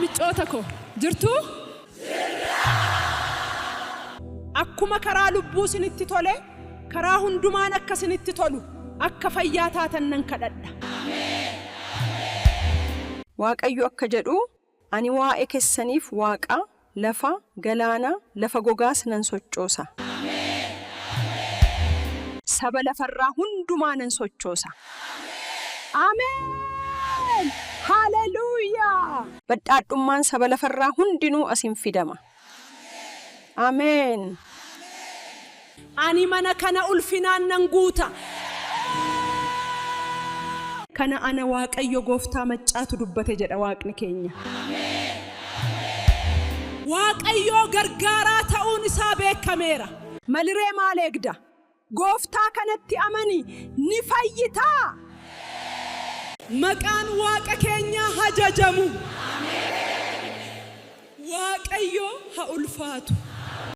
Michoota ko jirtuu? Akkuma karaa lubbuu isinitti tole, karaa hundumaan akka isinitti tolu, akka fayyaa taatan nan kadhadha. Waaqayyo akka jedhu, Ani waa'ee kessaniif waaqa, lafa, galaana, lafa gogaas nan sochoosa. Saba lafa irraa hundumaa nan sochoosa. Ameen! Haleluuyaa! Badhaadhummaan saba lafa irraa hundinuu as in fidama. Ameen! Ani mana kana ulfinaan nan guuta. Kana ana Waaqayyo gooftaa maccaatu dubbate jedha Waaqni keenya. Waaqayyoo gargaaraa ta'uun isaa beekameera. Maliree maal eegda? Gooftaa kanatti amani ni fayyitaa! Maqaan Waaqa keenyaa haa jajamu. Waaqayyo haa ulfaatu.